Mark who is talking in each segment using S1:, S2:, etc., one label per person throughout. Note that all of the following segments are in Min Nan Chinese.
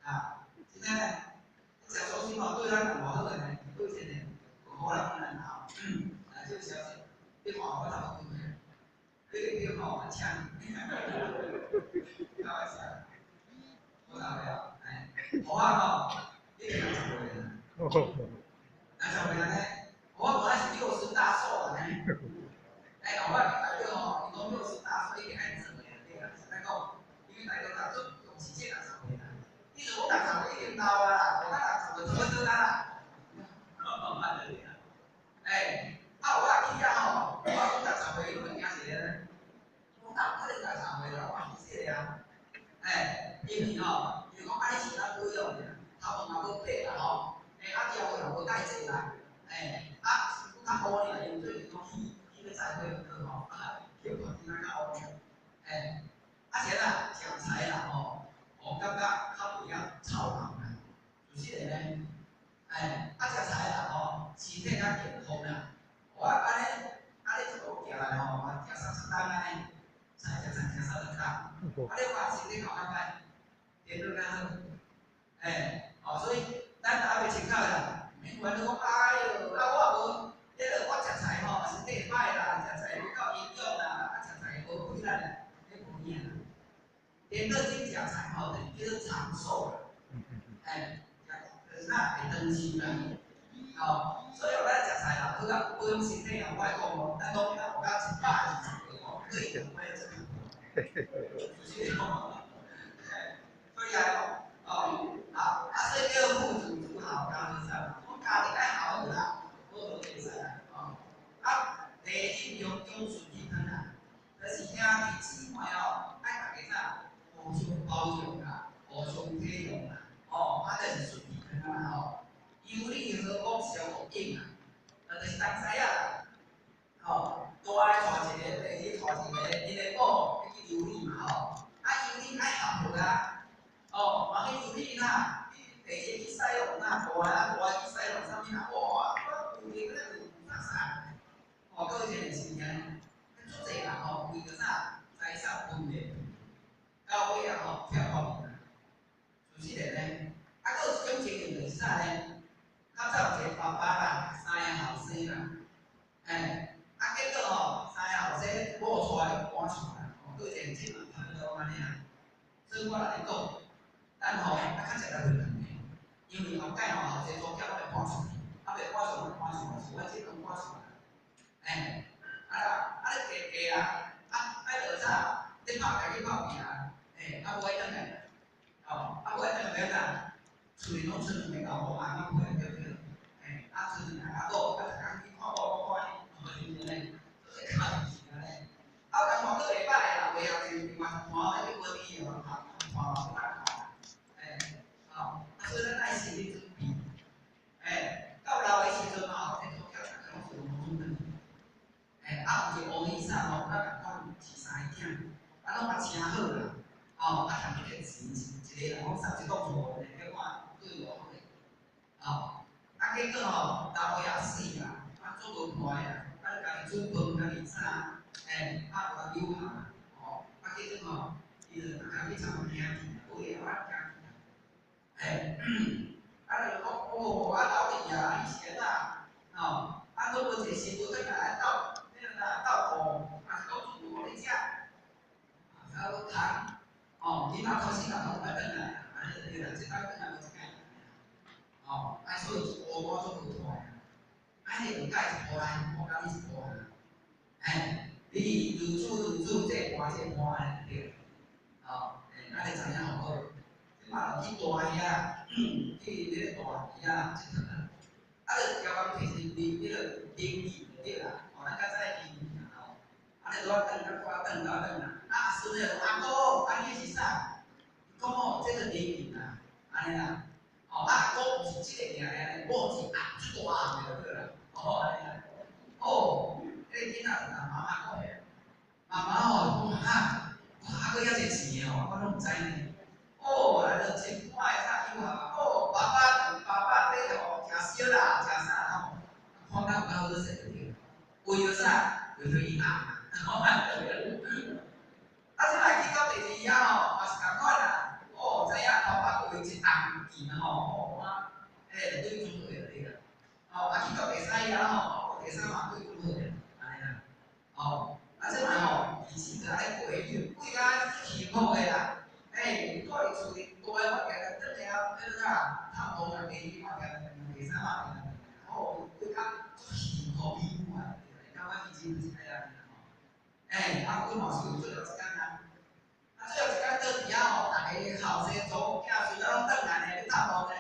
S1: 啊，真正呢，食素食吼對咱人偌好個呢，對這個好人咱吼，啊，這個消息，你看我頭幾歲？你個叫吼，我請你，開玩笑，我頭了，哎，好啊吼，你六十歲啦，六十歲呢？我本來是60大壽呢，哎，我大約吼，伊講六十大壽已經愛做的對啦，實在講，因為大約較做重視這六十歲啦，你如果六十歲已經老啊啦，我較60歲做倒啦。哎，啊我去啊吼，我講六十歲，伊攏驚一個呢，我哪有可能六十歲啦，我虛歲啊，哎，因為吼，伊就講啊，你是哪保養的，頭毛也無白啦吼，哎，啊雕也無帶濟啦，哎，啊較烏爾，因為最近講去去欲載火去吼，啊，去看見仔較烏爾，哎，啊是啦，食菜啦吼，我感覺較袂曉臭人啦，就是個呢，哎，啊食菜啦吼，身體較健康啦，我按呢，按呢一路行來吼，嘛行30冬按呢，菜食菜食30冬，啊你看身體較較歹，電腦較好，哎，哦，所以咱還袂清楚啦，免管你講，哎喲，啊我無，彼個我食菜吼，身體會歹啦，食菜無夠營養啦，啊食菜無虧啦，彼無影啦。顛倒真食菜吼，就叫做長壽啦，哎，食就是啥會長壽啦，吼，所以咱食菜啦，好啊，保養身體啊，我愛講哦，咱講若活到120歲吼，閣會用愛做，是吼，所以啊，哦，啊，啊，所以叫富足諸孝家和善，講家庭愛孝好啦，無就會使啦，哦，啊，第一用忠順去講啦，就是兄弟姊妹哦，愛大家啥，互相包容啦，互相體諒啦，哦，啊，就是順利講啦吼，有理和睦相呼應啊，啊，就是當知啊，吼，大的帶一個，第二帶一個，𪜶的某欲去遊歷嘛吼，啊，遊歷愛合作啊，哦，人去遊歷啦，你第一個去使用啊，大的啊，大的去使用啥物啊，哇，我有閒咧有啥啥，哦，閣有一個是物件，足濟啦吼，為著啥財產分配，到尾啊吼跳破去啦，就是個呢，啊，閣有一種情形就是啥呢？較早有一個爸爸啦，三個後生啦，哎，啊結果吼，三個後生某帶就搬厝啦，哦，閣有一個這嘛差不多按呢啊。所以我來講，咱吼啊較食力會兩個，因為後蓋吼後生祖囝攏會搬厝去，啊袂搬厝就搬厝啦，像阮這攏搬厝啦，哎，啊啦，啊你加加啊，啊愛著啥？你拍拼去拍拼啊，哎，啊無愛轉來，哦，啊無愛轉來欲按怎？厝裡攏賰兩個老母翁仔配對不對？哎，啊賰兩個阿某，啊逐工去看某看呢，是毋是呢？做這較是按呢。啊，有人看閣會歹啦，袂曉就另外看彼個無滴哦，看看看看，哎，吼，啊所以咱愛心理準備，哎，到老的時陣吼，這祖囝逐家攏是攏準備。哎，啊有一個烏醫生吼，咱共款飼三個囝，啊攏嘛誠好啦，吼，啊趁一個錢，一個人講送一棟厝，結果對偌好個，吼，啊結果吼，老歲仔死啦，啊做無伴啦，啊就家己煮飯，家己煮，哎，啊有人留下，吼，啊結果吼，伊就家己參行去，無會曉啊行去啊，哎，啊就講哦，啊老李啊，以前啊，吼，啊攏無一個媳婦轉來鬥，彼個啦鬥顧，啊是講煮飯予你食，啊閣空，吼，囡仔頭死人攏毋愛轉來，按呢就對啦，這擺轉來無一擺，吼，啊所以烏我做無大啊，按呢就改一步來，我共你一步啊，哎，你愈煮愈煮，這盤這盤按呢就對，吼，哎，按呢知影好無？這馬就去大遐，去彼個大遐佚佗啊，啊，就交阮提醒你，彼個靈異就對啦，吼，咱較早的靈異啊吼，啊，你拄仔轉啊，拄仔轉，拄仔轉啊，啊，孫仔講阿公，啊你彼是啥？伊講吼，這個靈異啊，按呢啦，吼，啊阿公毋是這個爾爾，某是啊足大項的就對啦，哦，按呢啦，哦，彼個囡仔就共媽媽講，媽媽吼就講哈，哇，啊閣遐濟錢的哦，我攏毋知呢。哦，來了錢看會啥有啊？哦，爸爸爸爸佇吼食燒啦，食啥吼？看甲有夠好勢就對，為著啥？為著伊翁啊！啊，這擺去到第二遐吼，嘛是仝款啦。哦，知影頭髮閣有一紅。欸，啊，阮嘛是有最後一工啊。啊，最後一工倒佇遐吼，逐个後生查某囝隨到攏轉來呢，咧探望呢，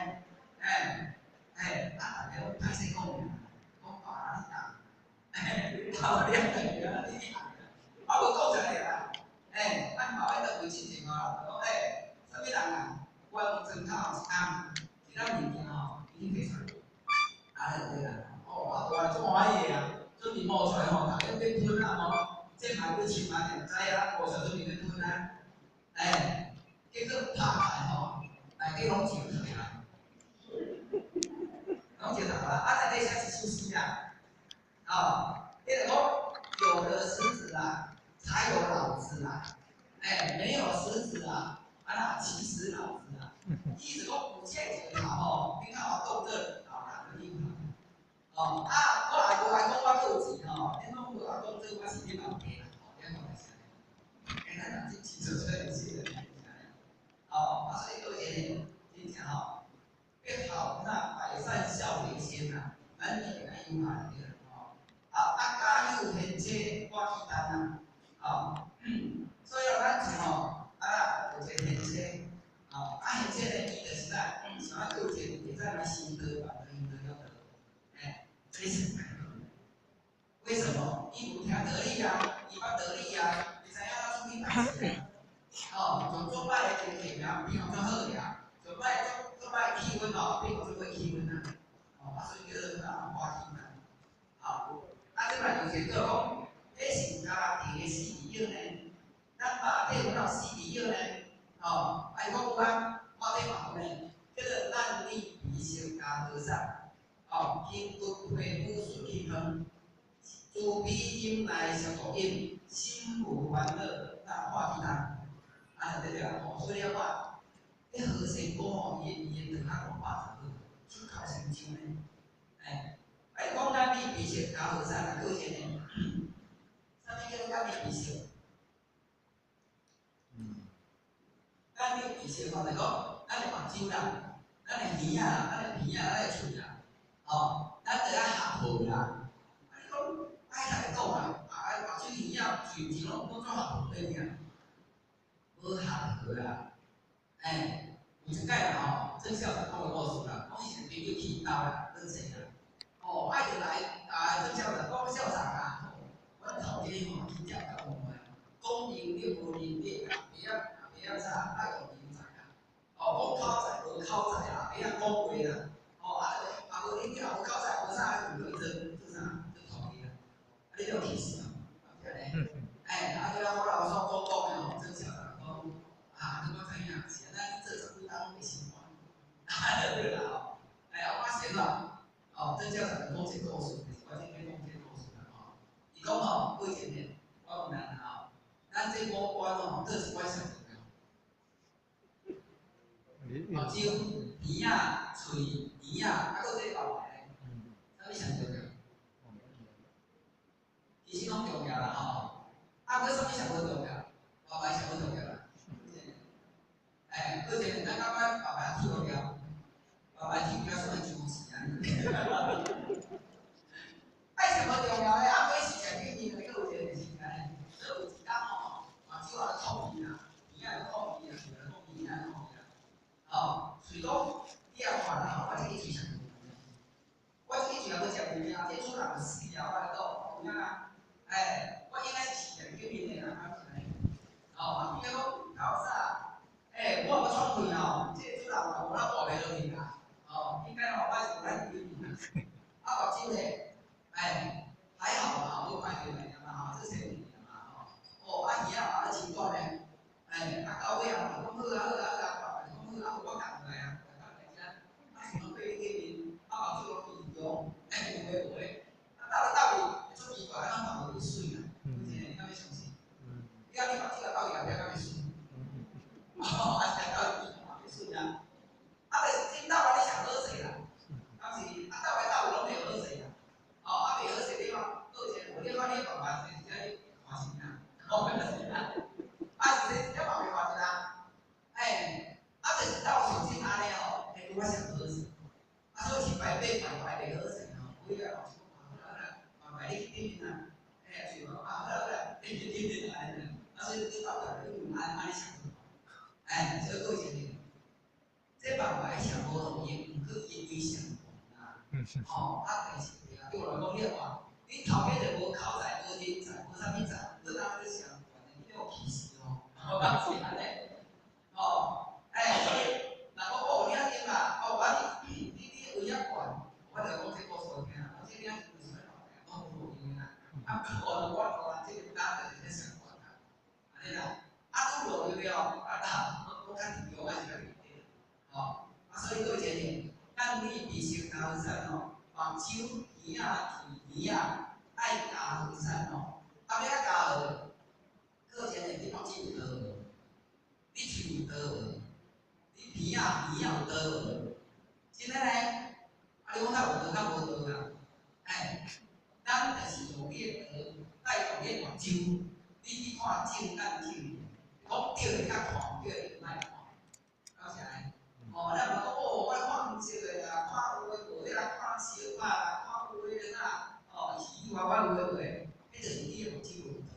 S1: 欸，欸，啊，逐个攏歹勢講爾，講爸你當，欸，頭兩個月你當，啊，無講一个啦，欸，啊，嘛愛轉回進前哦，講欸，啥物人啊？阮庄口一翁，一仔物件吼，已經提出來，啊，對啦，哦，啊，大足歡喜的啊，準備冒出來吼，逐个欲噴啊吼，這嘛幾千萬的，毋知啊，冒出來準備欲噴啊，欸，結果拍開吼，內底攏石頭啊，攏石頭啊，啊，內底寫一首詩啦，哦，伊就講有了石子啊，才有腦子啦，欸，沒有石子啊，啊那急死腦子啊，意思講有這石頭吼，你較有當做老人的囡仔。哦，啊，我也無愛講我閣有錢吼，恁攏無愛講做我是恁老爸啦，吼，你講是按呢？欸，咱人真清楚出來是安呢。哦，啊，所以閣有一个真正吼，欲好那百善孝為先啊，咱一定愛有愛對吼。啊啊，家有賢妻，我去擔啊，哦，所以咱像吼，啊，有一个賢妻，哦，啊賢妻呢，伊就是啥，想愛閣有一個會使來行道吧，行道了得，欸，這是為什麼？伊有聽道理啊，伊捌道理啊，伊知影怎處理代誌啊。哦，從做歹的天氣啊，變做好啊，做歹做做歹氣溫哦，變做好氣溫啊。哦，啊，所以叫做啊歡喜啊。好，啊，這擺就是叫講，彼是家庭的四字語呢。咱肉體有四字語呢？哦，啊，伊講有啊，我底嘛有呢，叫做難離鼻息加和尚，哦，筋骨皮膚順氣通，慈悲忍耐相互應，心無煩惱那化其他。啊，對對啊，吼，所以你看，彼何仙姑吼，伊的長仔五百十歲，出口成章呢。欸，啊，伊講咱離鼻息加和尚啊，閣有一個呢，啥物叫做咱離鼻息？咱離鼻息吼，就講咱的目睭啦，咱的耳仔啦，咱的鼻仔，咱的喙啦，吼，咱著愛合和啦。啊，你講愛來講啦，啊，目睭耳仔喙舌攏攏怎合和咧？無合和啦，欸，有一擺啦吼，曾校長講個故事啦，講伊一個朋友去兜啦，轉踅啦，哦，啊伊就來啊，曾校長講校長啊，阮頭家吼去食到問講能力無能力啦，袂曉袂曉啥，愛用人才啦，哦，講口才無口才啦，袂曉講話啦，哦，啊啊無能力無口才無啥，就去做做啥，做頭家啦，啊你有氣死啊，是按呢？欸，啊對啊，我老師講講的吼，曾校長講。啊，你我知影，是按呢，你做十幾冬會習慣，啊對啦吼，哎呀，我是按怎？哦，曾校長講一個故事，就是我這邊講這個故事啦吼。伊講吼，過前呢，我問咱吼，咱這五官吼，佗一關上重要？目睭、鼻仔、喙、耳仔，啊，閣這個包咧，啥物上重要？其實攏重要啦吼，啊，閣啥物上無重要？爸爸上無重要啦。欸，閣一個，咱感覺爸爸鐵無掉，爸爸鐵掉算會上錢啊。愛上無重要的，啊，尾是食見面的，閣有一個就是按呢，所以有一工吼，目睭也痛去啦，耳仔也痛去啦，喙也痛去，耳仔也痛去啦。哦，喙講你也看啦吼，我這个喙上重要，我這個喙若無食物件，這主人就死啊！我來講，有影啊？欸，我應該是食見面的人，啊是按呢。哦，啊，比如講較早。欸，我若欲喘氣吼，這個主人嘛無啦活袂落去啦。哦，應該吼，我是有咱見面啦。啊，目睭咧，欸，還好啦，無看著爾嘛吼，這小物件嘛吼。哦，啊耳仔嘛咧真大咧，欸，啊到尾啊，就講好啊好啊好啊，爸爸就講好啊，我共來啊，共來遮，啊想講對你見面，啊目睭攏變用，欸，有的無的，啊鬥來鬥去，會足奇怪，啊嘛無會媠啦，有一個你敢欲相信？你講你目睭啊鬥伊後壁敢會媠？哦，啊是鬥伊嘛袂媠啊，啊就是真鬥啊，你上好勢啦，敢是啊鬥來鬥去攏袂好勢啦，哦啊袂好勢你看，閣有一個無你看你爸爸是遮看神啊，哦是啊，啊是這這嘛袂看神啊，欸，啊就是鬥像真按呢吼，彼拄仔上好勢，啊所以是排排排排袂好勢吼，尾仔老師講好啦好啦，慢慢你去頂面啊，欸，喙嘛啊好啦好啦，頂頂頂頂。哎，所以各位兄弟，這辦法上無路用，毋過因為上懸啊。吼，啊，但是對我來講，你話你頭家就無口才，無人才，無啥物才，閣當咧上懸的，你有歧視哦。我講是按呢，吼，哎，所以若講哦，你遐點啦，哦，我你你位遐懸，我就講這故事聽，我這囝是為啥物講無路用啊？啊，我我我這個單就是咧上懸啊，按呢啦，啊，愈路用了，啊，我較重要，我是較重要，吼，啊，所以各位姐姐，咱你必須加雨傘吼，目睭、耳仔、耳仔愛加雨傘吼，啊，欲按怎加落？各位姐姐，你目睭有刀無？你喙有刀無？你鼻仔耳仔有刀無？真的呢？啊，你講較有刀較無刀啦？哎，咱就是用你的刀帶動你的目睭，你去看正眼鏡，講對的較看，對的就莫看，敢是按呢？哦，咱毋講哦，我看黃色的啦，看有的無的啦，看小可啦，看有的啦，哦，戲我我有的無的，彼就是你的目睭有刀。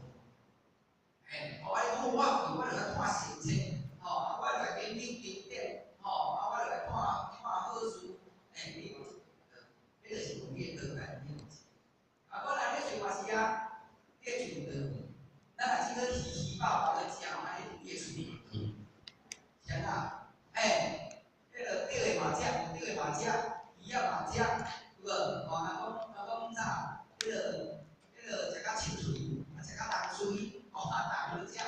S1: 嘿，哦，啊，你講我我就來看成績，吼，啊，我來研究經典，吼，啊，我來看看好書，欸，你目睭有刀，彼就是用你的刀來你的目睭。啊，我來你喙嘛是啊，你的喙有刀無？咱若是去嘻嘻爆爆咧食，安尼你的喙有刀。是按怎？欸，彼个對的嘛食，毋對的嘛食，魚仔嘛食，有無？吼，若講啥？彼個食甲清喙，啊，食甲重喙，吼，啊，逐個攏食，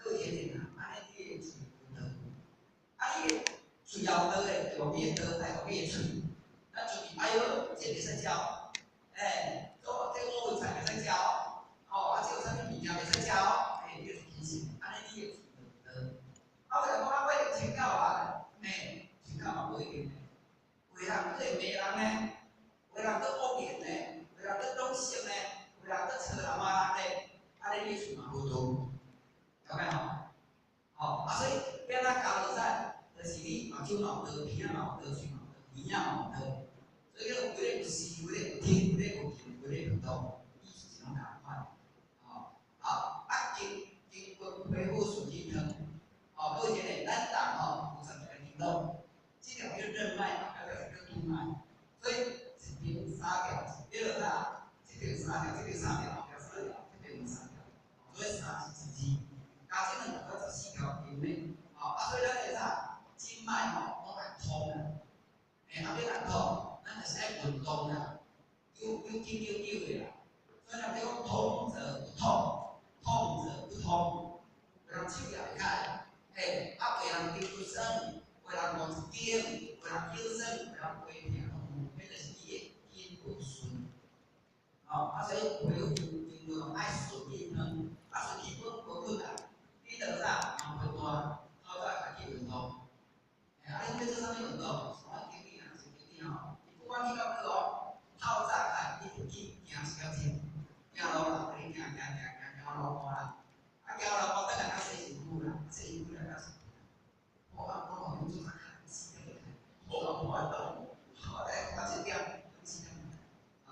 S1: 閣一點啊，按呢你的喙有刀。啊，你的喙有刀的，就用你的刀來互你的喙。咱出去，哎喲，這袂使食哦，欸，這五味菜袂使食哦，吼，啊，這有啥物物件袂使食哦，欸，你就提醒，按呢你的喙就有刀。啊，我就講啊，我會清口啊，欸，清口嘛無一定的。有的人閣會罵人呢，有的人閣惡言呢，有的人閣攏色呢，有的人閣吵人罵人呢，按呢你的喙嘛無刀，了解無？吼，啊，所以欲按怎加雨傘，就是你目睭嘛有刀，鼻仔嘛有刀，喙嘛有刀，耳仔嘛有刀。所以叫有咧有視，有咧有聽，有咧有行，有咧有動，意思是攏仝款。吼，好，啊，筋筋骨皮膚順氣湯，吼，閣有一個咱人吼有11個經絡，這條叫任脈，那條叫督脈，所以一邊三條，叫做啥？這邊三條，這邊三條，後邊三條，這邊三條，所以三是一二，加這兩條14條經脈，吼，啊，所以咱會啥？經脈吼攏愛通啊，欸，啊，欲按怎通，咱就是愛運動啦，有有緊有有的啦。所以人講通則不痛，痛則不通。有人手舉袂開，欸，啊，有人筋骨酸，有人五一筋，有人腰酸，有人背痛，彼就是你的筋無順。吼，啊，所以皮膚經絡愛順氣湯，啊，順氣本無困難，你著啥？毛皮大，透早家己運動。欸，啊，你欲做啥物運動？我經理啊，是經理吼，伊不管去到佗哦，透早來一定去行一點鐘，行路啦，予你行行行行行路半啦，啊，行路半轉來較洗身軀啦，洗身軀來較我我吼做較死我無法度，我來較7點，7點，啊，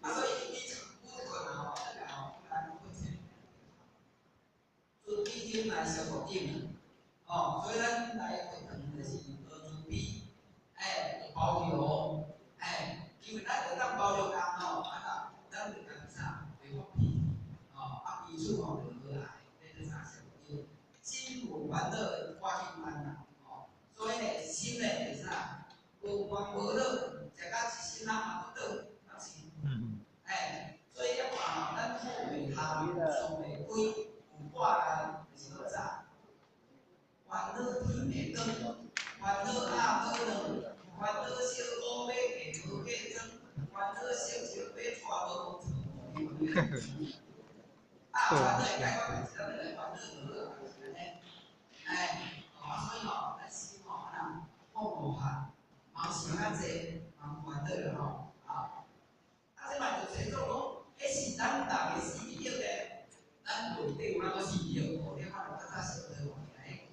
S1: 啊，所以你每困啊吼，轉來吼，咱困醒。慈悲心來消毒頂，吼，所以咱來佛堂就是學慈悲，欸，包容，欸，因為咱會當包容人吼，啊，咱就家己啥袂發脾氣，吼，啊，彼此吼就和諧，這叫啥消毒頂？心無煩惱，掛心安啦，吼，所以呢，心呢就是啥，無煩無惱，食甲一身仔嘛不倒，敢是？欸，所以你看吼，咱好袂合，相袂開，有掛來就是說啥？煩惱天會光，煩惱鴨好卵，煩惱小狗欲嫁無嫁妝，煩惱小叔欲娶無娶。啊，煩惱會解決代誌，咱來煩惱就好啊，是按呢？欸，啊，所以吼，咱心吼，按怎放無下，嘛想較濟，嘛有煩惱啦吼，啊，啊，這嘛就揣做講，彼是咱逐个四字咧，咱內底有哪個四字哦？你可能較早小學看起來，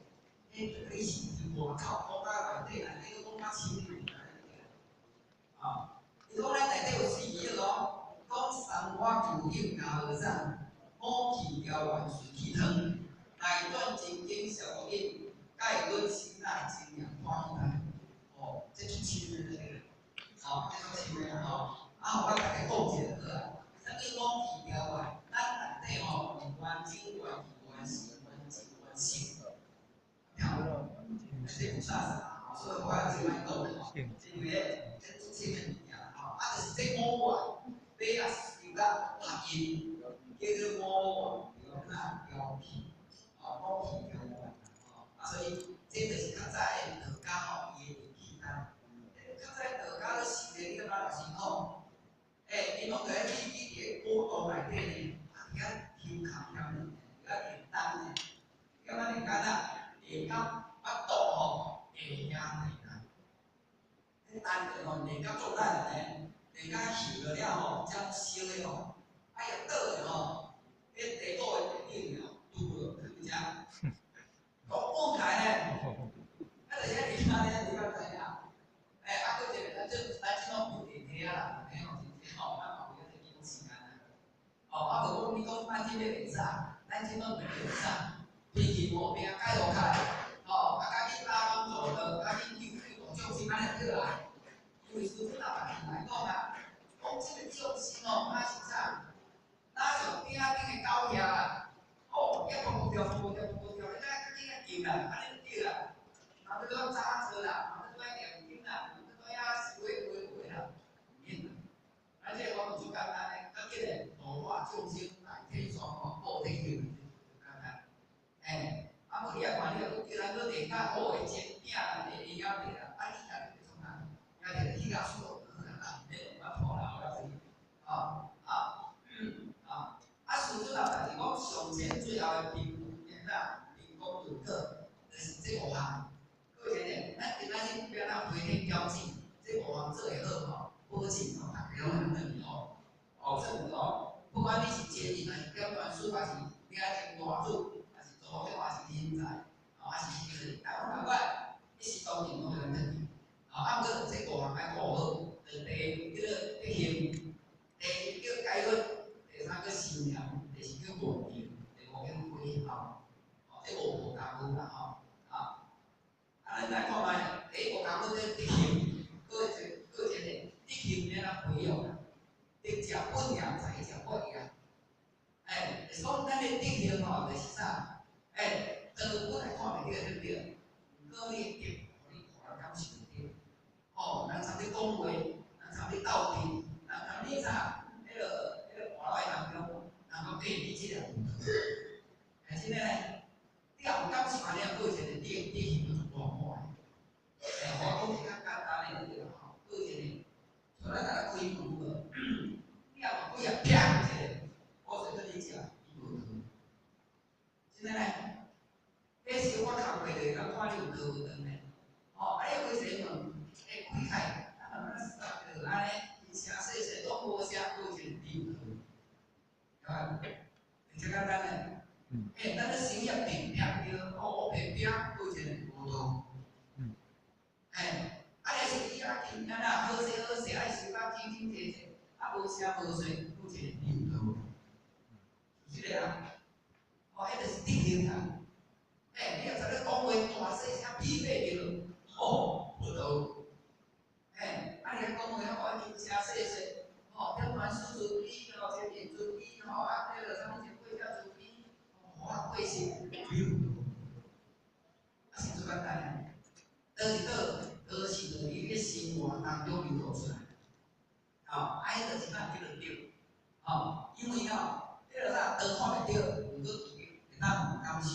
S1: 彼你是佇外口講甲內底，內底閣講較深入，啊，伊講咱內底有四字哦，講三我求應加雨傘，五氣調和順氣湯，內轉真經消毒飲，解阮心内真正歡喜來，哦，這出深的對吼，這出深的吼，啊，予我逐家講一下好啊。啥叫五氣調啊？咱內底吼，有緣境、緣氣、緣時、緣情、緣性。這有啥啥？所以我這擺講吼，因為咧，這出深的物件吼，啊，就是這五緣，尾仔是甲合音，叫做五緣調調氣，吼，五氣調和，吼，啊，所以這就是較早的道家吼，伊的氣丹。較早道家咧修煉，你感覺偌辛苦？欸，𪜶攏著愛去佇個古道內底呢，啊，佇遐抽空欠呢，佇遐煉丹呢，你感覺煉丹啊？煉到腹肚吼會遐濟啦。彼丹田吼練甲足力呢，練甲翕落了吼，才燒的吼，啊伊倒的吼，彼地府的地頂吼，拄落囥遮，講放開呢，啊，就是遐練啊咧，你敢知影？欸，啊，閣一個，咱這攏有電梯啊啦，電梯吼真濟吼，咱嘛有遐濟緊時間啊。哦，啊無講你講咱這欲練啥？咱這攏袂練啥？天氣無變，解落開，吼，啊，較緊打工做落，較緊救救度眾生，按呢對啊。因為師尊阿爸來講啊，講這個眾生哦，若是啥？若像鼎仔頂的狗驛啊，哦，遐蹦蹦跳，蹦蹦跳，蹦蹦跳，你較緊啊救啦，按呢對啊。然後閣講早做啦，然後閣愛念經啦，然後閣愛修迄有的無的啦，毋免啦。啊，這個方法足簡單的，較緊的度化眾生，大天雙吼，報天行，就簡單。欸，啊，無你也看，你若閣叫咱閣練較好的煎餅啦，會曉袂啦？啊，你家己欲創啥？家己去共數就好啦，毋免用我拖勞啦，吼，啊，啊，啊，師尊啊，就是講上淺最後的貧富啦，貧功頓果，就是這五項。閣一個，咱今仔日欲按怎飛天驕子，這五項做會好吼，保證吼，逐家攏會轉去吼，哦，轉去吼，不管你是賤人，還是點傳師，還是領前大主，還是做福還是人才，吼，還是啥物，逐款，你是當然攏會轉去。吼，啊，毋過這五項愛顧好，就是第一叫做德行，第二叫戒律，第三叫修念，第四叫願定，第五叫歸向。吼，這五步功夫啦吼，啊，啊，咱來看覓，第一步功夫這德行，閣一閣一個德行欲按怎培養啦？德者本也，才者福也。欸，就是講咱的德行吼，就是啥？欸，道本來看袂著，對毋對？毋過你的德，予你予人感受會著。吼，人參你講話，人參你鬥陣，人參你啥？彼個活來當中，人講欸，你這個有道。欸，真的呢，你若有感受按呢，閣有一個你的德行就足大滿的。欸，我講一較簡單的對啦吼，閣有一個，像咱若來開門無？你若無幾下啪一下，我說叫你食，伊無糖。真的呢，彼時我工課就通看你有糖無糖呢。吼，啊，你開一個門，欸，開開，啊慢慢閂就按呢，聲細細攏無聲，閣有一個你有糖，對吧？真簡單呢。欸，咱咧生意平平對，哦，平平，閣有一個無糖。欸，啊，若是你啊，今仔啊好勢好勢，愛收甲整整齊齊，啊無聲無聲，閣有一個你有糖。是這個啊。哦，彼就是德行啊。欸，你若知咧講話大細聲匹配著，吼，無道。欸，啊你若講話哦，輕聲細細，吼，點傳師慈悲，吼，前面慈悲，吼，啊，彼個啥物前輩遮慈悲，吼，啊過身，你有道。啊是足簡單的，倒是倒，倒是佇你咧生活當中流露出來。吼，啊，彼就是啥叫做德，吼，因為吼，彼個啥道看袂著，毋過會當感受。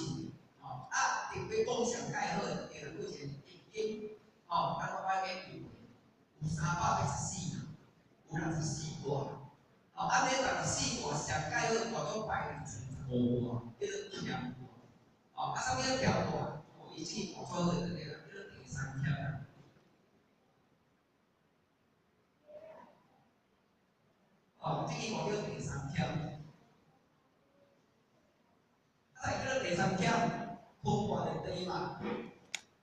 S1: 吼，啊，特別講上蓋好的，就對了，以前易經，吼，咱攏捌研究過，有384嘛，有64卦，吼，啊，這64卦上蓋好卦都排佇前15卦，叫做乾卦。吼，啊，啥物叫乾卦？哦，伊這個卦做好就對了，叫做第三乾啊。哦，這個卦叫第三乾。啊，叫做第三乾，坤卦就地嘛，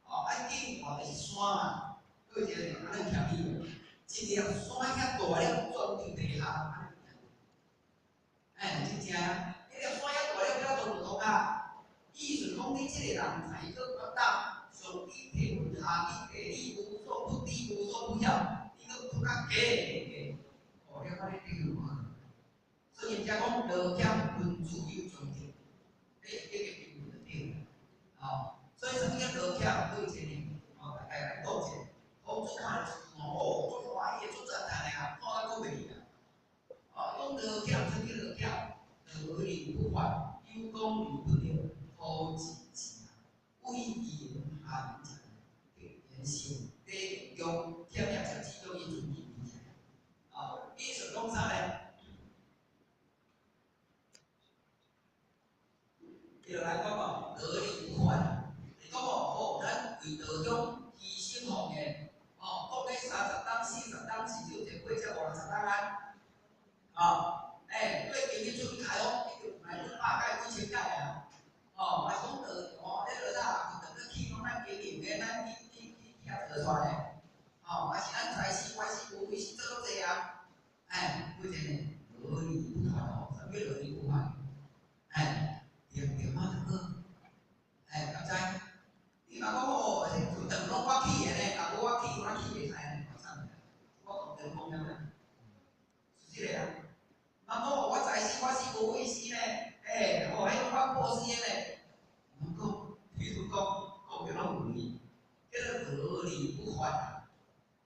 S1: 哦，啊，艮卦就是山嘛，閣一個按呢徛起，一粒山遐大粒鑽佇地下，按呢徛。欸，真正啊，彼粒山遐大粒欲按怎鑽佇塗跤？意思講你這個人才閣較膽，受地中忝遐食子叫伊尊敬伊。哦，意思講啥咧？伊就來講哦，得理不還。你講哦，吼，咱為道中犧牲奉獻，哦，講咧30冬、40冬，甚至有一過才50冬啊。哦，欸，對經濟出去開放，已經來幾百屆、幾千屆啊。哦，嘛是講道哦，咧落早，規頓咧起講咱經營的，咱去去去去遐做出來的。哦，啊是咱財死、壞死、無為死做足濟啊。欸，幾個呢？得理不還哦，啥物叫得理不還？欸，對對嘛就好。欸，敢知？你若講哦，這規頓攏我起的呢，若無我起，我起袂使呢，我慘咧。我講講了啦，是這個啊。若講我財死、我死無為死呢？欸，哦，彼種我布施的呢？毋講，比如講，講著攏有理，叫做得理不還啊。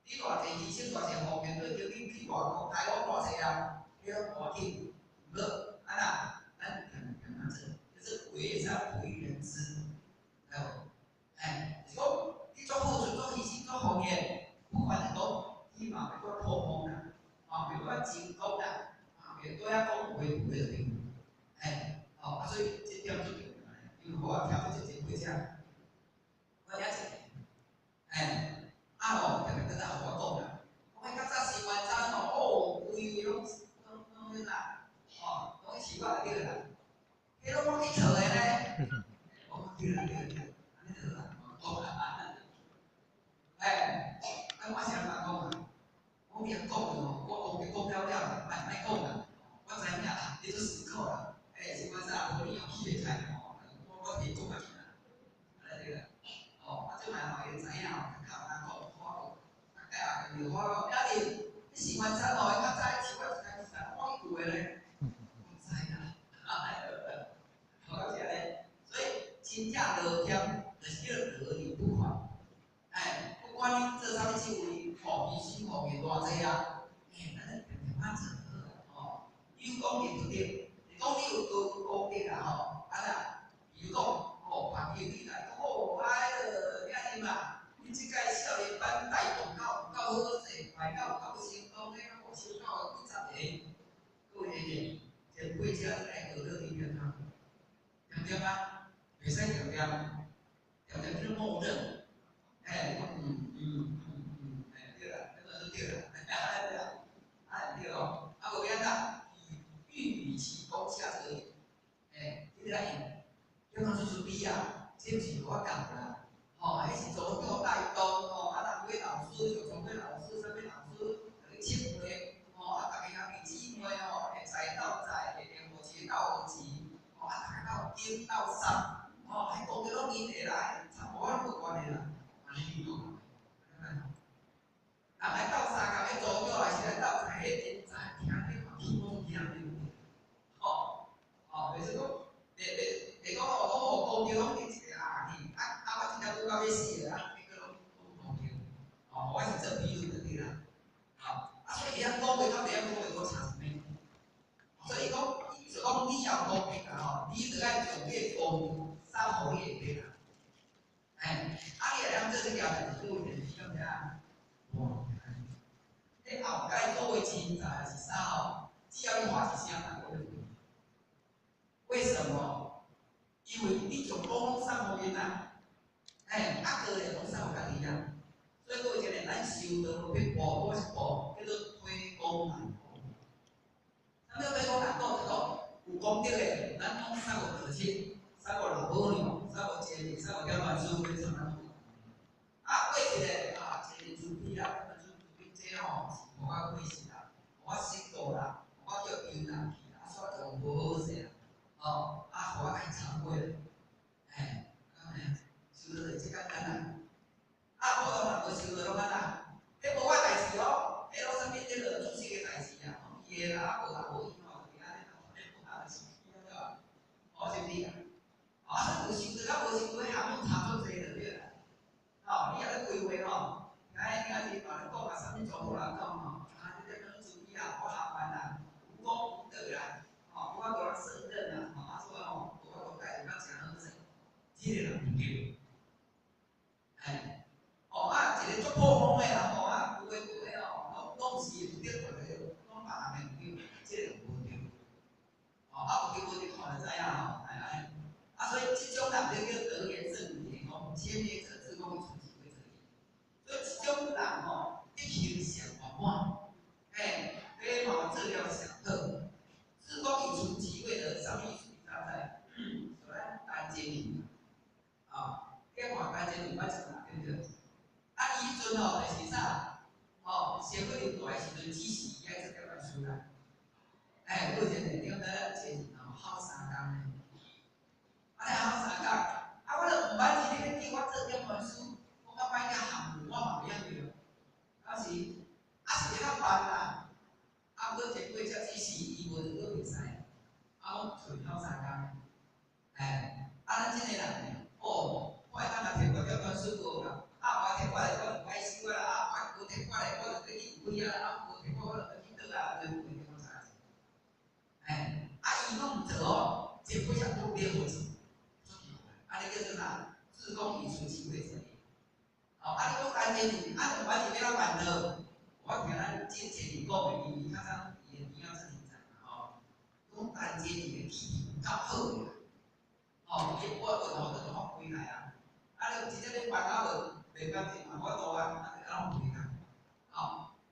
S1: 你偌濟犧牲，偌濟奉獻，對叫你去外國開放偌濟啊，你攏無要緊。毋過，啊那，咱定定按怎做，叫做為善不欲人知，知無？欸，就是講你做付出、做犧牲、做奉獻，不管是講，起碼袂閣破風啦，哦，袂閣爭講啦，啊，袂閣遐講有的無的就對。欸，哦，啊，所以這點最重要的，因為我聽出一個過程，我聽一個，欸，啊吼，特別閣來予我講啦，講彼較早新聞早吼，哦，規攏攏攏彼啦，哦，攏去飼我就對啦，彼攏我去做的呢，哦，對啦對啦對，按呢就好啦，講啦，欸，啊，我是按怎講啊？我你講哦，我講講了了啦，莫莫講啦，我知影啦，你做思考啦，欸，新聞早無你又起袂開吼，我我提講啊爾啦，按呢對啦，哦，啊，這擺吼伊知影吼，較較通講，我講，啊，改後就我講，阿弟，你新聞早吼，較早飼我一工一工，我去舊的咧，我知啦，我講是按呢，所以真正落忝，就是叫做得理不還。欸，不管你做啥物職位，吼，犧牲奉獻偌濟啊，欸，咱就定定仔做好啦，吼。有功德就對，是講你有高功德啦，吼，啊啦，比如講，吼，別個你來講，哦，啊，彼個遐爾嘛，你這屆少年班帶動到夠好勢，賣到夠成功的，夠成到幾十個，各位兄弟，這過程你愛學到你變通，對毋對啊？袂使定定，定定叫默認。欸，講嗯嗯嗯嗯，欸，對啦，那個是對啦，對啦，啊對哦，啊無變怎？欲與其功下這個，欸，這個來用，叫人出出比啊，這毋是我教啦，吼，彼是組長帶動，吼，啊人幾老師，上上尾老師，啥物老師，共你切配，吼，啊逐家兄弟姊妹吼，會在鬥在，會練無錢鬥無錢，吼，啊逐家鬥頂鬥送，吼，彼功德攏𪜶的啦，參無我攏無關係啦。按呢你講，人來鬥相共，彼組長也是來鬥在，彼真在聽你嘛，起碼聽對毋對？吼，吼，袂使講，袂袂袂講哦，講哦，功德攏恁一個啊去，啊啊，我真正拄到欲死的啊，結果攏攏功德，吼，我是做比喻就對啦，吼，啊，所以會曉講話佮袂曉講話，閣差啥物？所以講，意思講你要功德啊吼，你著愛用你的功德送予你的客人。欸，啊，你會曉做這件代誌，各位就是感知影？哇，你後蓋所謂錢財還是啥吼，只要你喊一聲，人就會回。為什麼？因為你將講攏送予𪜶啊，欸，啊，過來攏送予家己啊。所以各位一個，咱修道無必步，我是步叫做推功難過。啥物叫推功難過？就是講有功德的，咱攏送予道親，送予老母娘，送予前人，送予點萬師，送咱。啊，過去咧啊，前人慈悲啦，點萬師慈悲，這吼是予我過世啦，予我失道啦，予我叫丟人去啦，啊，所以就無好勢啦，吼，啊，予我愛懺悔啦，欸，敢有影？修道就是這簡單啦。啊，普通人無修道攏按怎？彼無我代誌哦，彼攏啥物？彼個祖師的代誌啊，攏伊的啦，啊無啦，無伊吼，就是按呢啦，啊，是對吧？哦，是毋是啊？啊，所以有修道佮無修道，彼項目差足濟就對啦。吼，你若咧開會吼，聽聽是別人講啊，啥物全部人講吼，啊，你這講慈悲啦，我下班啦，無功無德啦，吼，我無人勝任啦，吼，啊，所以吼，無法度帶領較誠好勢，這個人毋對。欸，哦啊，一個足普通的人吼啊，有的無的吼，攏是毋對，攏別人的毋對，這個就無對。哦，啊有對無對看就知影吼，哎哎，啊所以這種人就叫得言勝於言，講謙卑者自貢以存其位者也。所以這種人吼，德行上圓滿，嘿，飛毛做了小特，自貢以存其位的，啥物意思？你知毋知？就咱陳建仁，啊，你看陳建仁捌穿啦，對毋對？啊，伊彼陣吼，就是啥？吼，先去入大的時陣，只是伊愛做點仔出來。哎，有一個你講咱前日吼，考三工呢，啊，你考三工，啊，我都毋捌是你欲叫我做點傳師，講較歹個項目我嘛袂曉著，啊是，啊是欲按怎辦啦？啊，毋過前過才只是伊無就閣袂使，啊，攏揣考三工。哎，啊，咱這個人呢，哦，我會當若提我點傳師無啦，啊，我提我咧，我就歹收啊啦，啊，我無提我咧，我就欲去開啊，啊，無提我，我就欲去倒啊，就會點啥？哎，啊，伊攏毋做哦，這幾項都變無做，啊，你叫做啥？自貢以存其位者也。哦，啊，你講陳建仁，啊，毋管是欲按怎辦的，我聽咱這前日講的，因為較早伊的邊仔做現在嘛吼，講陳建仁的氣質有夠好的啦，哦，伊我問吼，就發開來啊，啊，你真正咧辦啊無，袂乾淨嘛，無法度啊，啊，就按怎開來，吼，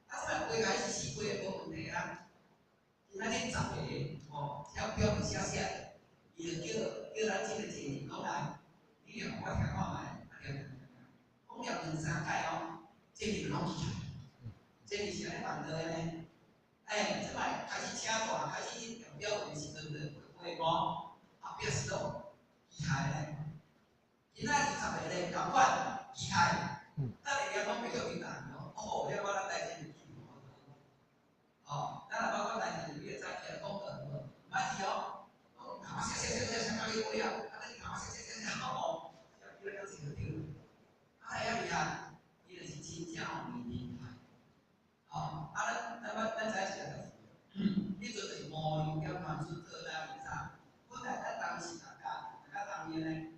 S1: 啊，這擺開來是四月無問題啊。今仔日十個吼，寫表寫寫，伊就叫咱這個前日講來，你念予我聽看覓，啊念念念，講念兩三擺哦，這日就攏記起來。這日是按呢辦的呢？哎，這擺開始請大，開始念表的時陣，就會講，後壁是攏機械呢。今仔日十個咧，仝款機械，等下念攏袂叫伊答哦，哦，了我咱代志就記住哦，咱若包括代志，你會知起來講的，毋捌字哦，講寫寫寫寫寫到你尾啊，啊你講寫寫寫寫哦，寫了這個對，啊遐厲害，伊就是真正吼厲害，哦，啊咱知是啥代志？彼陣就是無量點傳師做咱啥？本來咱當時大家大家當面呢，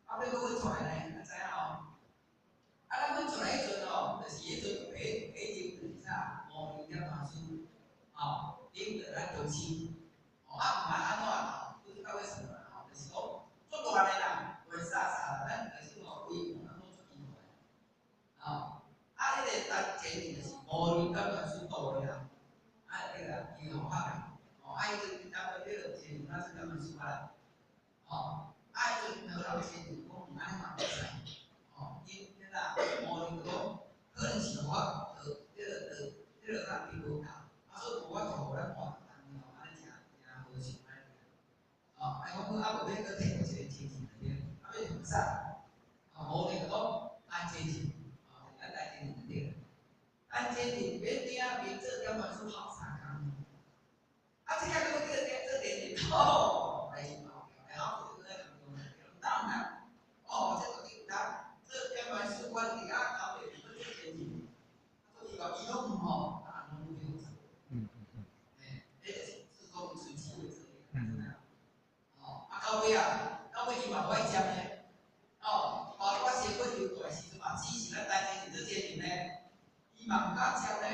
S1: 啊欲閣阮出來呢，咱知影吼。啊，咱阮出來彼陣吼，就是彼陣第一就是啥？無量點傳師，吼，領導咱中心，吼，啊毋管按怎啦，不知道為什麼啦，吼，就是講足亂的啦，亂煞煞啦，咱其實吼規模咱攏足奇怪，吼，啊，彼個陳前面就是無量點傳師導的啦，啊，對啦，伊吼較吼，啊，伊陣單位迄個前面咱是點傳師啊，吼，啊，彼陣何老先生講毋按呢嘛袂使，吼，因啦，無量就講可能是我學彼個啥地無夠，啊，所以無法度予咱換單吼，按呢誠誠無想按呢。哦，啊，我講啊，無欲閣提一個前提來咧，啊，欲用啥？哦，無量就講陳建仁，哦，咱陳建仁就對啦。陳建仁免鼎面做點傳師考三工，啊，這個閣欲叫做做電視，吼，代志嘛有了，這個咧當啦，哦，這個對毋做點傳師，阮佇遐頭下佫做電視，啊，做伊話伊攏毋吼，啊，攏對。欸，彼就是自貢存其位者也，知影？哦，啊，到尾啊，到尾伊嘛無愛接呢。哦，包括先過入大時陣嘛，只是咱陳建仁做這人呢，伊嘛毋敢接呢。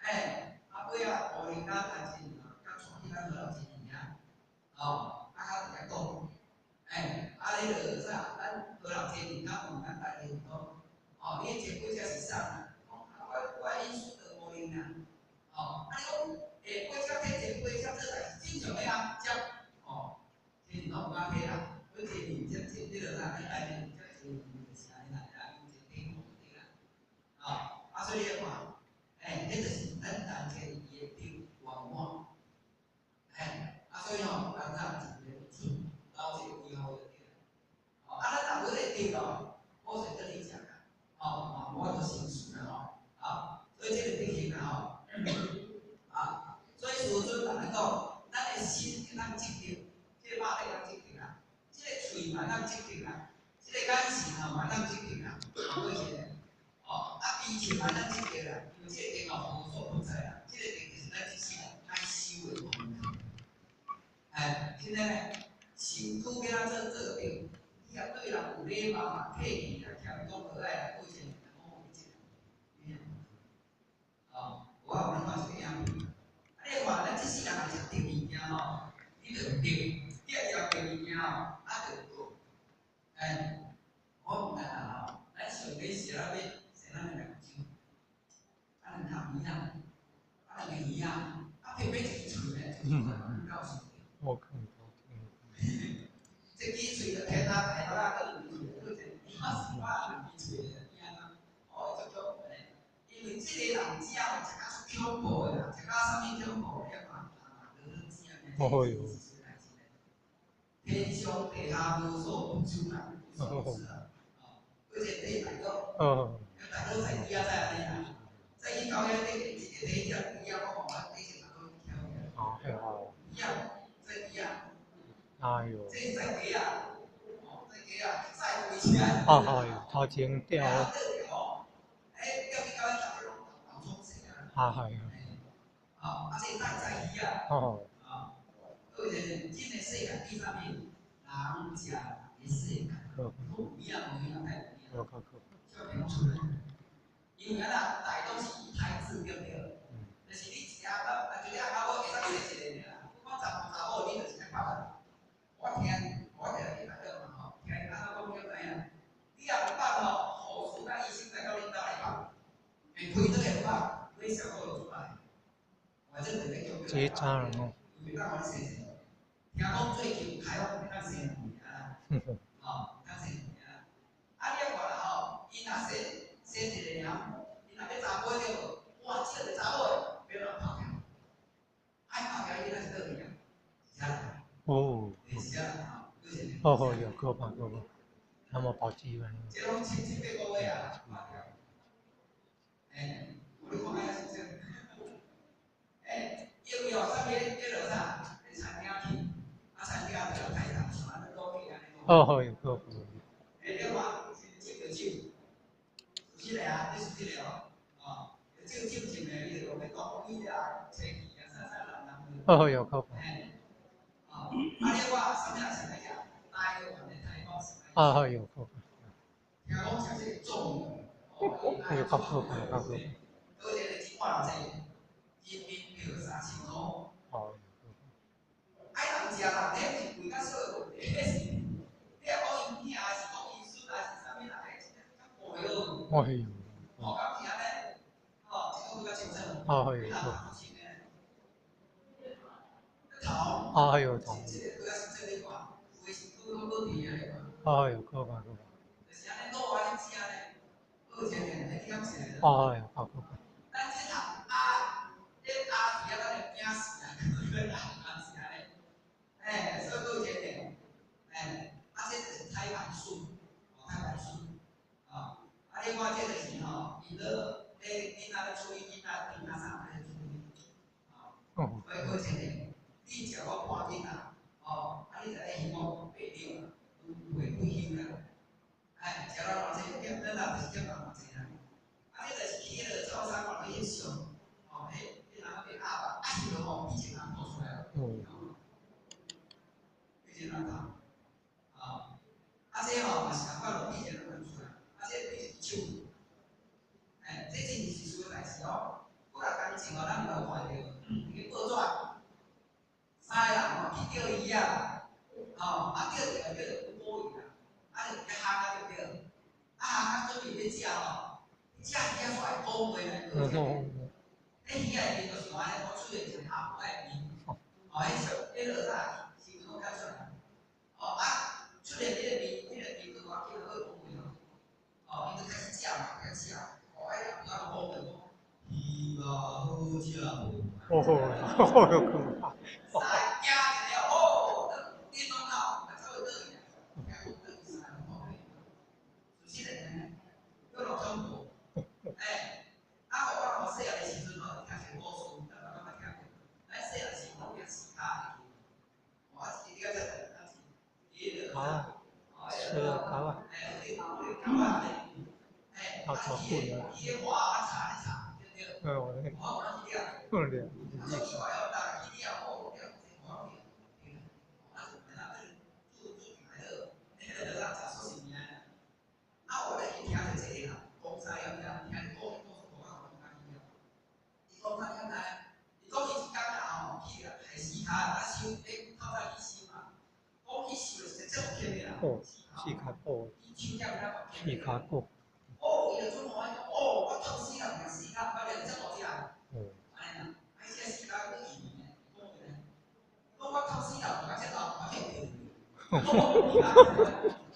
S1: 欸，啊尾啊，無閒甲陳建仁啊，甲帶去咱何老前面遐，哦，啊較直接講，欸，啊彼個啥，咱何老前面較問咱陳建仁講，哦，你的前輩才是啥啊？講啊，我意思就無閒啊。哦，啊你講，欸，過車提前輩車做代志正常的啊，接，哦，前面攏毋敢提啦，阮前面接接這個啥，咱陳建仁接前面就是按呢啦，用前頂就對啦。哦，啊所以你看，欸，彼就是咱陳建仁伊的德圓滿，欸，啊所以吼，咱啥一個出留一個記號就對啦。哦，啊咱若無這個德哦，我說跟你講啊，哦，嘛無法度成事啦吼，啊，所以這個德行啊吼。啊，所以師尊共咱講，咱的心會當積德，這個肉體當積德啊，這個喙嘛當積德啊，這個眼神吼嘛當積德啊，好過是哦，啊，悲情嘛當積德啦，因為這個德吼無所不在啦，這個德就是咱一世人愛修的功課。哎，現在呢，身軀欲按怎做做德，你若對人有禮貌嘛，客氣啦，謙恭和藹啦，過前攏有這就毋對，你若食白物件吼，啊就哎，我毋知啦吼，咱上底食了欲生咱兩種，啊兩頭魚仔，啊兩个魚仔，啊偏偏一支喙咧，夠熟。
S2: 我看到聽。
S1: 這支喙就天啊大啦，閣兩支喙，閣一個，我是我兩支喙的驚啊！哦，足恐怖的，因為這个人食吼，食甲足恐怖的啦，食甲啥物恐怖的，啊，
S2: 哦喲。
S1: 天上地下無所不出啦，無所不吃啊！哦，閣一個大佬，大佬在底仔在按呢啦，再去到遐底一個底只魚仔，我看底一個都跳起來。
S2: 啊，係啊。
S1: 魚仔在底仔。
S2: 哎呦。
S1: 這是在雞仔，哦，在雞仔，載回車。
S2: 啊係，頭前釣。
S1: 哎，釣去到遐逐个攏創勢啊。
S2: 啊係。
S1: 啊，啊，這帶在魚仔。
S2: 哦。
S1: 啊，閣一個真的世界第啥物？人食人的世界，有影無影太有影。小朋友出來，因為安怎，大攏是以胎字對毋對？就是你一個阿媽，就你阿媽某會使生一個爾，你講查某查某，你就是愛拍啦。我聽，我聽你大佬嘛吼，聽伊按怎講你知影？你若有放吼，護士佮醫生來到恁兜來放，會開刀會放，你效果就出來。反正就咧叫
S2: 這早人哦。
S1: 因為當予你生一個，聽講最近台灣會當生兩個啦，吼，當生兩個啦。啊，你看啦吼，伊若生生一個爾，伊若欲查某對無？哇，這個查某的，欲亂跑掉，愛跑掉伊若是倒去啊？是啥？
S2: 哦。
S1: 是啥？
S2: 哦哦，有可怕可怕，那麼跑機關。
S1: 這攏七七八個月啊，跑掉。哎，我咧看下是這。哎，因為哦，啥物叫做啥？餐廳去，啊餐廳就太大，像按呢倒去按呢。
S2: 哦，有可怕。
S1: 哎，你看，手就手，是這個啊，你是這個哦，哦，手手前的，你就講欲講伊啊，清氣啊，啥啥人人。
S2: 哦，有可怕。
S1: 哎，哦，啊你看，啥物人上來食？台灣的台灣上來。
S2: 啊，有可怕。
S1: 聽講食這個粽。
S2: 有較可怕，較可怕。
S1: 閣一個一碗這人民幣3000箍。
S2: 哦。
S1: 愛人食人，彼是規較小的問題，彼是你若講𪜶囝，還是講𪜶孫，還是啥物人，彼較貴哦。
S2: 哎呦。
S1: 哦，敢是按呢？哦，這個比較清楚。
S2: 啊係。
S1: 頭。
S2: 啊有頭。
S1: 這個比較清楚你看，有的是拄好倒佇遐咧。
S2: 啊有可怕可怕。
S1: 就是按呢滷安呢食咧，閣有一個彼你敢食？
S2: 啊有可怕。
S1: 咱這頭鴨，這鴨蹄仔咱就驚死啊！閣人是按呢，哎，所以閣有一個，哎，啊，這就是胎盤素，哦，胎盤素，哦，啊，你看這就是吼，伊咧咧囡仔咧處理囡仔囡仔啥咧處理，哦，所以閣有一個，你食我半斤啊，哦，啊，你就愛希望白了，袂退休啦，哎，食了偌濟，減咱若就是減偌濟啦，啊，這就是去彼个超商看彼翕相，哦，彼彼人咧賣鴨肉，啊，翕落吼，比一個人吐出來哦，比一個人吐，啊，啊，這吼嘛是共款，比一個人吐出來，啊，這比一隻手，哎，這真是事實的代誌哦。幾若工前哦，咱有看著佇个報紙，三个人吼去釣魚仔，吼，啊釣著叫做捕魚啦，啊就佇遐烘啊對毋對？啊烘啊準備欲食吼，食魚仔煞會講話來，彼魚仔的面就是按呢，我出現一個阿婆的面，哦，彼相彼落啥新聞攏看出來，哦啊，出現彼個面，彼個面佫無要緊，閣講話咯，哦，伊就開始食嘛，開始食，哦，彼阿婆仔講話講，魚肉好食無？
S2: 哦吼，有可怕。
S1: 三个驚一下哦，電攏口，啊走會倒去啊，聽講倒去三個講話，是實的，閣落恐怖，哎，啊，我吼細漢的時陣吼，聽一個故事，大家敢捌聽過？咱細漢時吼，掠飼跤會記無？哦，啊，一個了才伊個
S2: 啊，吃了狗啊。
S1: 哎，迄个狗仔哎，
S2: 啊，抓滾啊！
S1: 伊个碗仔插咧插，對毋對？
S2: 嗯，我咧。
S1: 我有去掠。
S2: 嗯，掠。
S1: 啊，所以我要逐日去掠吼，掠這碗掠，啊，就咱煮煮來好，彼个就咱食素食物件。啊，我咧伊聽著這個啦，講啥了了，聽伊講伊講講啊，講較去了。伊講啥了知？伊講伊一工啊吼，去掠海絲跤，啊收咧透早起
S2: 鼓，四跤鼓，四跤鼓。
S1: 哦，伊就准我講，哦，我痛死人，四跤，我連這大隻。
S2: 哦。
S1: 按呢啦，啊，這四跤閣硬呢，講我痛死人，我這大，我聽著。